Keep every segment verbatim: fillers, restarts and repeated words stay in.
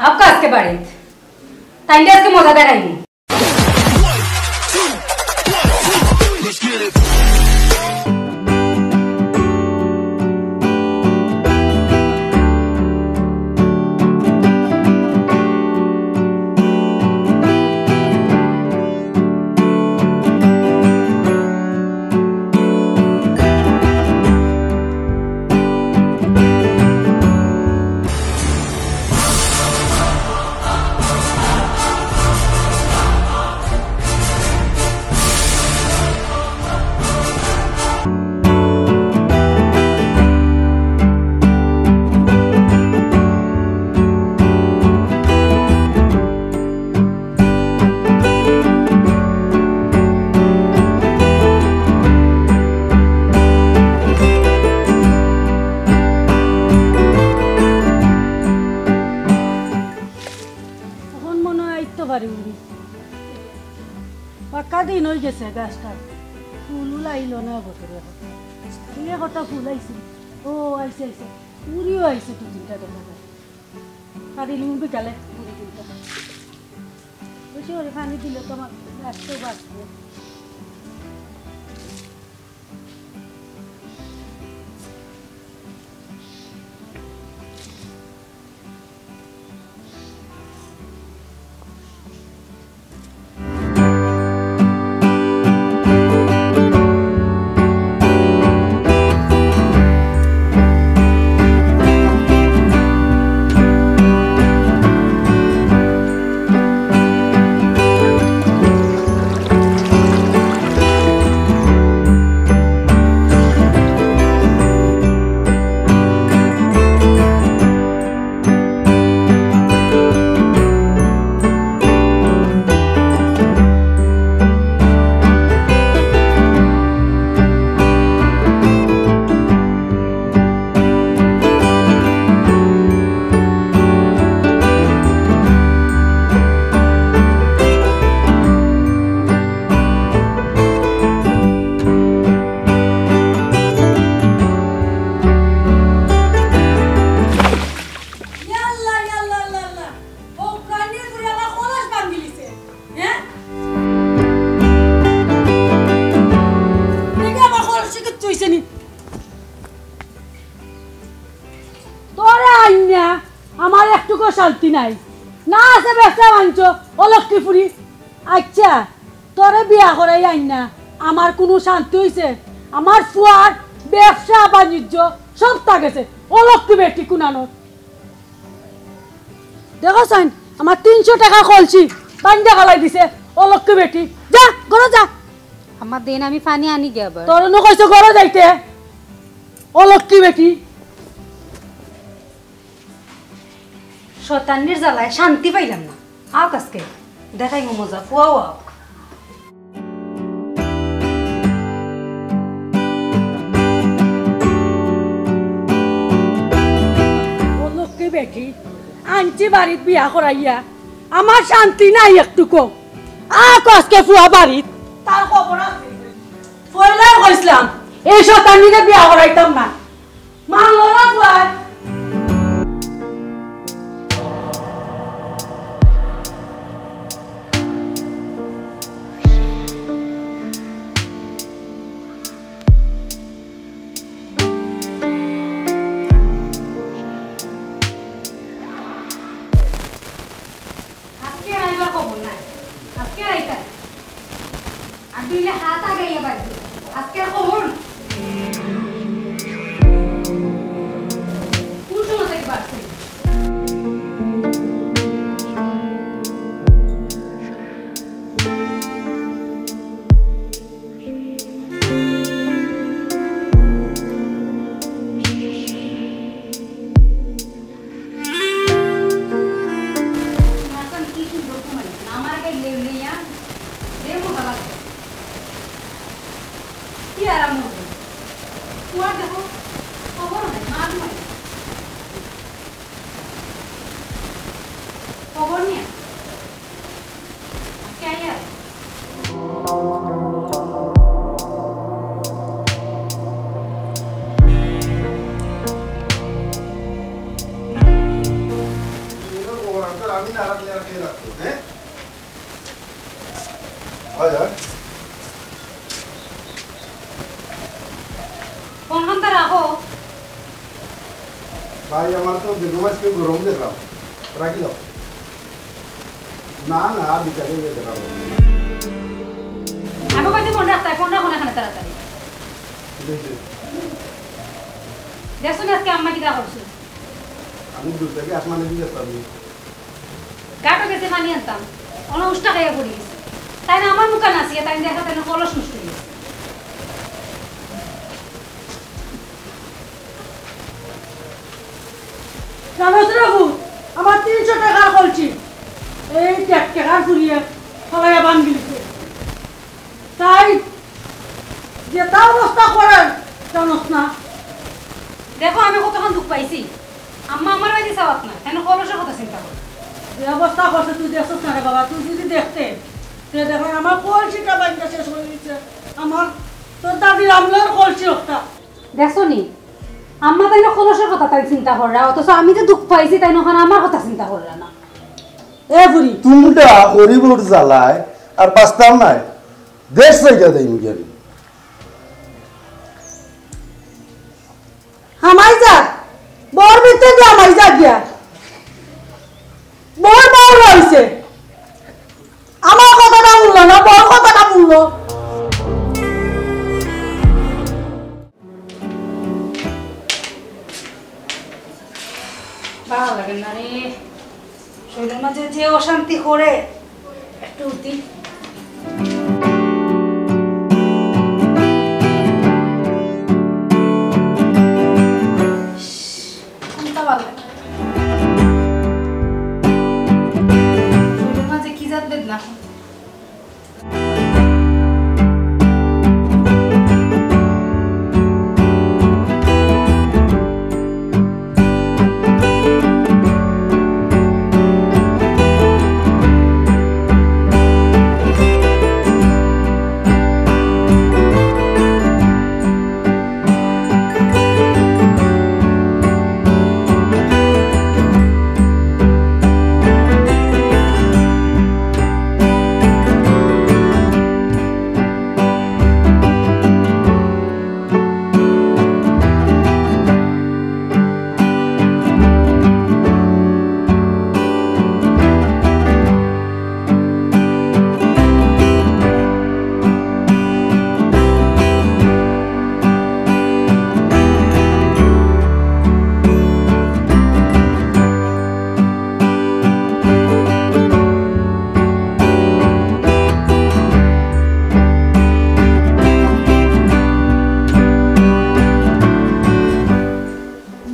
আউক্কা আজকে বাড়িত, তাইনরে আজকে মজা দেখাইমু। অখন মনো অয় আইতো পারি উড়ি। পাক্কা দিন অইগেছে গাছটা। ফুল উল আইলো না বছরে এখন। দুই একটা ফুল আইছে। ও, আইছে, আইছে। উড়িও আইছে দুই তিনটা দেখা যায়। কাটিলিমু বিকালে উড়ি তিনটা। বেশি করে পানি দিলে তো আমার গাছ তো বাঁচবো। ইয়াল্লা, ইয়াল্লা, ইয়াল্লা, ইয়াল্লা। ও প্রাণীর পুরে আমার কলস ভাঙ্গিলিছে। হ্যাঁ? দেখি আমার কলসে কিচ্ছু হইছে নি। তোরে আইনা আমার একটুকু শান্তি নাই। না আছে ব্যবসা বাণিজ্য, অলক্ষ্মী ফুরি। আচ্ছা, তোরে বিয়া করাই আইনা আমার কুনু শান্তি হইছে? আমার ফুয়ার ব্যবসা বাণিজ্য সব তা গেছে। অলক্ষ্মী বেটি কুনানোর। দেখো চাইন, আমার তিনশো টাকা কলসি বান্ধা ফালাই দিছে। অলক্ষ্মী বেটি, যা, ঘরো যা। আমার দেন আমি পানি আনি গিয়া আবার। তোরে নু কইছে ঘরো যাইতে। অলক্ষ্মী বেটি। শয়তানির জ্বালায় শান্তি পাইলাম না। আউক আজকে, দেখাইমু মজা, ফুয়াও আউক। ও লক্ষ্মী বেটি, আনছি বাড়িত বিয়া করাইয়া, আমার শান্তি নাই একটুকু। আউক আজকে ফুয়া বাড়িত, তার খবর আছে। পয়লাউ কইছলাম, এই শয়তানিরে বিয়া করাইতাম না। মানলো না ফুয়ায়। আজকে আইবার খবর নাই। আজকে আইতা। আর দিলে হাত আগাইয়া বাড়ি। আজকে আর খবর নাই। কোন সময় থেকে বাড়ছে? মাখন কি সুন্দর ঘুমাই, আমার আগে লেউ লেইয়া, যে মজা লাগছে। কি আরাম হবে। তোমার দেখো, খবর নাই, মা ঘুমাই। আমি না রাখলে আর কে রাখতো, হ্যাঁ? হয়, হয়। ফোনখানটা রাখো। ভাই, আমার তো বেগম আজকে গরম দেখলাম, রাখি দাও। না, না, বিকালে গিয়ে দেখা হবে। আমি কইছি ফোন রাখতে, ফোন রাখো না এখানে তাড়াতাড়ি। কি হয়েছে? দেখছো না আজকে আম্মা কিতা করছে? আমি দূর থেকে আসমানে দিয়ে যেতাম। গাটো গেছে পানি আনতাম, অন উষ্টা খাইয়া পড়ি গেছে। তাই না আমার মুখা নাচিয়া, তাই দেখা তাই না কলস নষ্ট হয়ে গেছে। জানোস রে বাবু, আমার তিনশো টাকার কলসি, এই এক টাকার ফুরিয়ে ফালাইয়া ভাঙ্গি দিছে। তাই যেটা অবস্থা করে জানোস না। দেখো, আমি কতখান দুঃখ পাইছি। আম্মা আমার বাড়ি চাওয়াত না, কেন কলসের কথা চিন্তা করো। যে অবস্থা করছে তুই দেখছস না রে বাবা, তুই যদি দেখতে, তে দেখো আমার কলসিটা ভাঙ্গা শেষ হয়ে গেছে। আমার তোর দাদির আমলের কলসি একটা। দেখছো নি, আম্মা তাই না কলসের কথা তাই চিন্তা কররা, অথচ আমি যে দুঃখ পাইছি তাই না ওখানে আমার কথা চিন্তা কররা না। এ বুড়ি, তুমরা গরিবর জ্বালায় আর বাঁচতাম নায়, দেশ ছাড়িয়া যাইমু গি আমি। হামাই যা, বউর ভিতরে দিয়া হামাই যা গিয়া। বউর বউ রইছে। আমার কথাটা হুনলো না, বউর কথাটা হুনলো। ভালা লাগে না রে, শরীরের মাঝে যে অশান্তি করে, একটু উঠি। কোনটা ভালা লাগে? শরীরের মাঝে কি জাত বেদনা।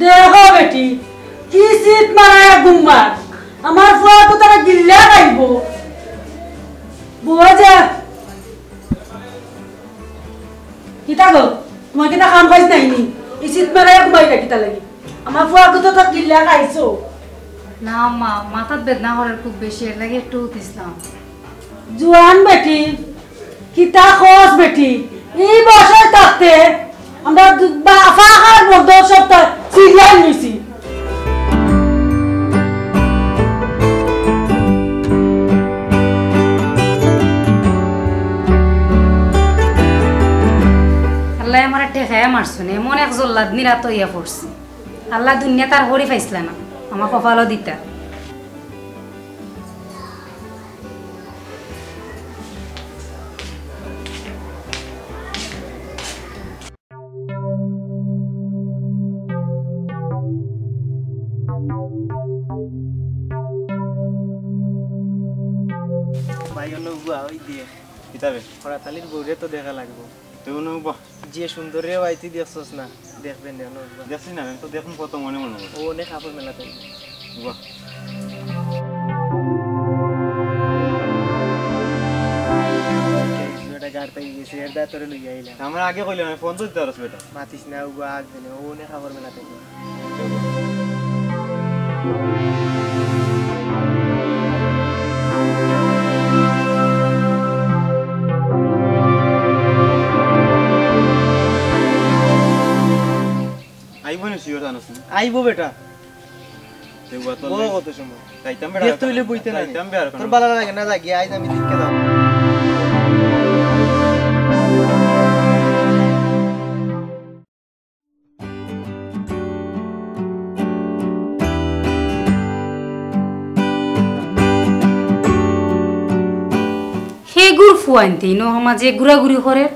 দেখো বেটি, কি শীত মারায় ঘুমার। আমার ফুয়া তো তারা গিল্লা খাইবো। বুঝা যা। কিতা গো? তোমার কিতা কাম কাজ নাই নি? ই শীত মারায় ঘুমাইরা কিতা লাগি? আমার ফুয়া তো তার গিল্লা খাইছো। না মা, মাথাত বেদনা করের খুব বেশি, এর লাগি একটু উঠিছলাম। জুয়ান বেটি, কিতা কস বেটি, ই বয়সে থাকতে আমরা দু-, বা-, ফাঁকার মধ্যে সপ্তাহ সিরিয়াল নিছি। আল্লায় আমারে ঠেকাইয়া মারছইন, এমন এক জল্লাদ নিরাত অইয়া পড়ছি। আল্লায় দুনিয়াত আর করি পাইছলা না, আমার কপালও দিতা। ভাই, অনো উবা, ওই দিয়ে। কিতাবে? খরাতালির বউরে তো দেখা লাগবো। তুই অনো উবা। যে সুন্দর রে ভাই, তুই দেখছস না? দেখবেন রে, অনো উবা। দেখছি না, আমি তো দেখুন কত মনে মনে করে। ও অনেক কাপড় মেলাতে। উবা। বেটা গাড় পাই গেছে, এর দা তোরে লইয়া আইলাম। আমার আগে কইলে না, ফোন তো দিতে পারস বেটা। মাতিস না, উবা, আগ দেনে, ও অনেক কাপড় মেলাতে। আইবো নি sure জানোস নি? আইবো বেটা। ও কত সময়? যাইতাম বেড়া দেখ তো অইলে বইতে না। যাইতাম বেড়া। তোর বালা লাগে না, যা গিয়া আইজ আমি দেখতে দাও। হে গুর ফুয়াইন্তে ইনো হামাজে ঘুরাঘুরি করে।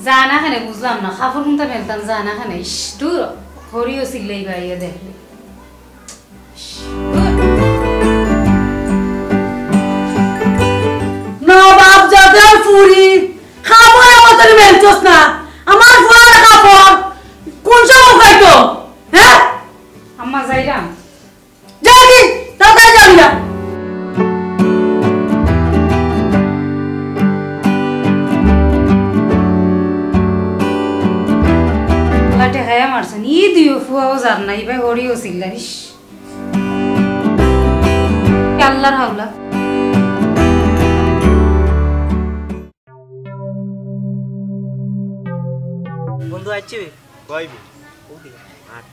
জানা কেনে বুঝলাম না, কাপড় কুনটা মেলতাম জানা কেনে। ইস, দূর, হরিও সিল্লাই বাইয়া দেখলে। নবাব জাদার ফুরি, কাপড় আমার তোর মেলছস না। আমার ফুয়ার কাপড় কোন সময় উঠাইতো? হ্যাঁ? আম্মা যাইরাম। যাও কি? তাড়াতাড়ি যাও না। লাটে খায়া মারছেন। ই দুইও ফুয়াও যার না, ইবায় হরিও সিল্লারিস। আল্লাহর হাওলা। বন্ধু আইছি? কইবি? ওকে। আর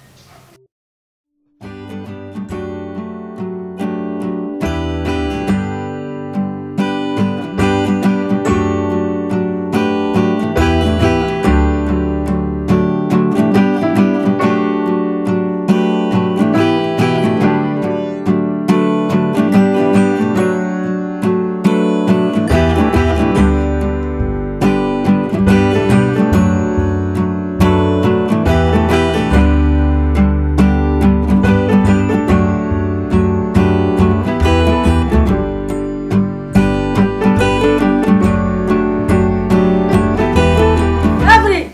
বাপরে,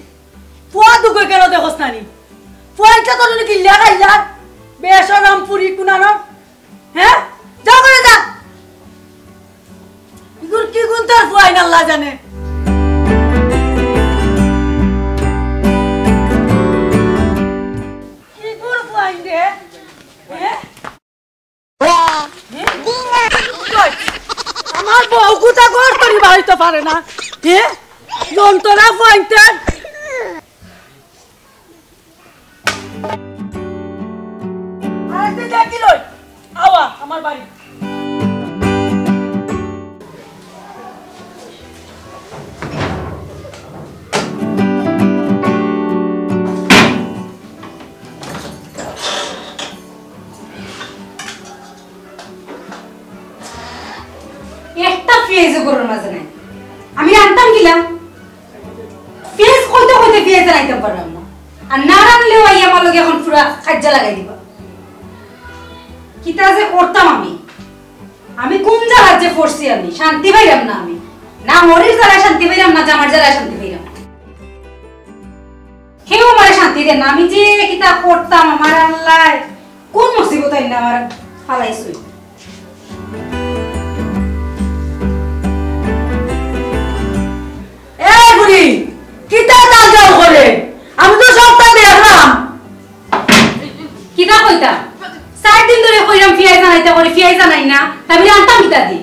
ফুয়া দুগো কেন দেখোস না নি? ফুয়া ইচ্ছা তোর কিল্লা খাইলা? বেশরম ফুরি কুনানো। হ্যাঁ? যাও করে যা। ইগুর কি গুণ তোর ফুয়াইন আল্লাহ জানে। কি গুণ ফুয়াইন রে? হ্যাঁ? হ্যাঁ? আমার বউ কুতা ঘর করি বাড়িতে পারে না। হ্যাঁ? যন্ত্রণা ফুয়াইনতে। আরেকদিন দেখি লই। আওয়া, আমার বাড়ি। একটা পিয়াইজও ঘরর মাঝে নাই। আমি রানতাম কিলা? পিয়াইজ কইতে কইতে পিয়াইজ রানতাম পারলাম না। আর না রানলেও আইয়া আমার লগে এখন পুরা কাইজ্জা লাগাই দিবা। কিতা যে করতাম আমি? আমি কুন জ্বালাত যে পড়ছি আমি? শান্তি পাইরাম না আমি। না হরির জ্বালায় শান্তি পাইরাম, না জামার জ্বালায় শান্তি পাইরাম। কেউ আমারে শান্তি দেয় না। আমি যে কিতা করতাম, আমার আল্লায় কুন মুসিবত আইন্না আমার ফালাইছইন। এ বুড়ি, কিতা তাল যাও করে? আমি তো সবটা দেখলাম। কিতা কইতা? চাইর দিন ধরি কইরাম পিয়াইজ আনাইতা করি, পিয়াইজ আনাইন না। তা আমি রানতাম কিতা দি?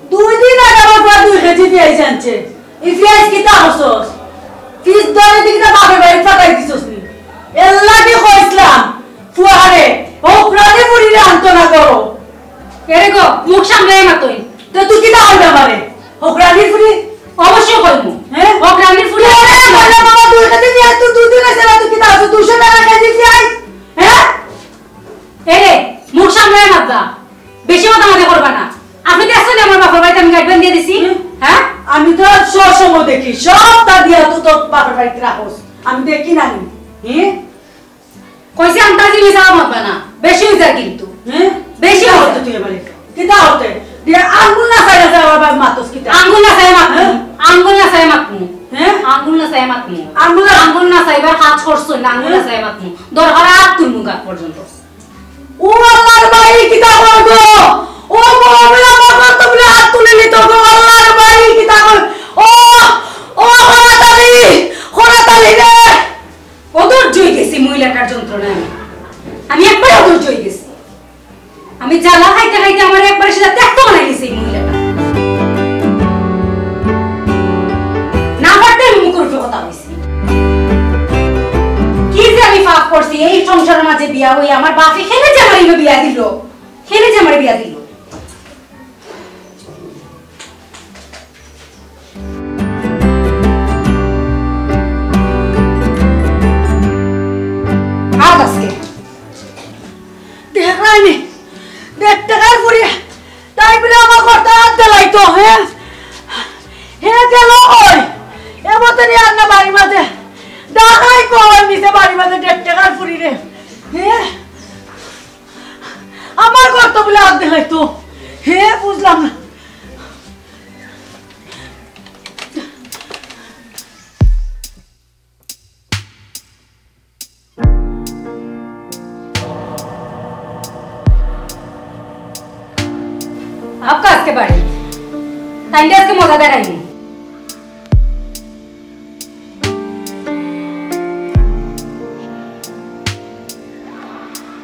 দুই দিন আগে আমার ফুয়া দুই কেজি পিয়াইজ আনছে। ই পিয়াইজ কিতা করছস? ফ্রিজ ধরে দি কিতা বাপের বাড়ি ফাটাই দিছস নি? এর লাগি কইছলাম, ফুয়ারে, হকরানি ফুরিরে আনতো না করো। এরে গো, মুখ সামলাইয়া মাতইন। তে তুই কিতা কইবে আমারে? হকরানির ফুরি? অবশ্যই কইমু। হ্যাঁ? হকরানির ফুরি। এরে কইলাম বাবা, দুই কেজি পিয়াইজ, তুই দুই দিন আছে না, তুই কিতা আছো? দুইশো টেকা কেজি পিয়াইজ? হ্যাঁ? এরে, মুখ সামলাইয়া মাতবা। বেশি মাতামাতি করবা না। আপনে দেখছইন আমার বাপর বাড়িত আমি গাইডলাইন দিয়া দিছি? হুম। হ্যাঁ? আমি তো সব সময় দেখি, সবটা দিয়া তো তোর বাপর বাড়িত রাখোস। আমি দেখি না নি। হ্যাঁ? কইছি আন্তাজি মিছা মাতবা না, বেশি অই যায় কিন্তু। হ্যাঁ? বেশি কিতা অই করতে যায়। তুই এবারে? কিতা করতে? দিয়া আঙ্গুল নাচাই নাচাই আবার মাতস কিতা? আঙ্গুল নাচাই মাতমু, হ্যাঁ? আঙ্গুল নাচাই মাতমু। হ্যাঁ? আঙ্গুল নাচাই মাতমু। আঙ্গুল না- আঙ্গুল নাচাইবার কাজ করছইন না, আঙ্গুল হ্যাঁ? নাচাই মাতমু। দরকার আত তুলমু গাত পর্যন্ত। ও আল্লাহর বাড়ি কিতা করবো? ও বড় বড় আমার তো বলে আত তুলে নিত বিয়া দিল। কেনে যে আমারে বিয়া দিল? আজ আজকে দেখলাম নি, দেড় টেকার ফুরি, তাই বলে আমার ঘরটা আত দিলাইতো, হে? হে গেল কই? এ মতনই আর না বাড়ির মাঝে। দেখাই কই নিছে বাড়ির মাঝে দেড় টেকার ফুরি রে? হে? আমার ঘরটা বলে আত দিলাইতো। হে, বুঝলাম না। আপকা আজকে বাড়ি। তাইলে আজকে মজা দেখাইনি।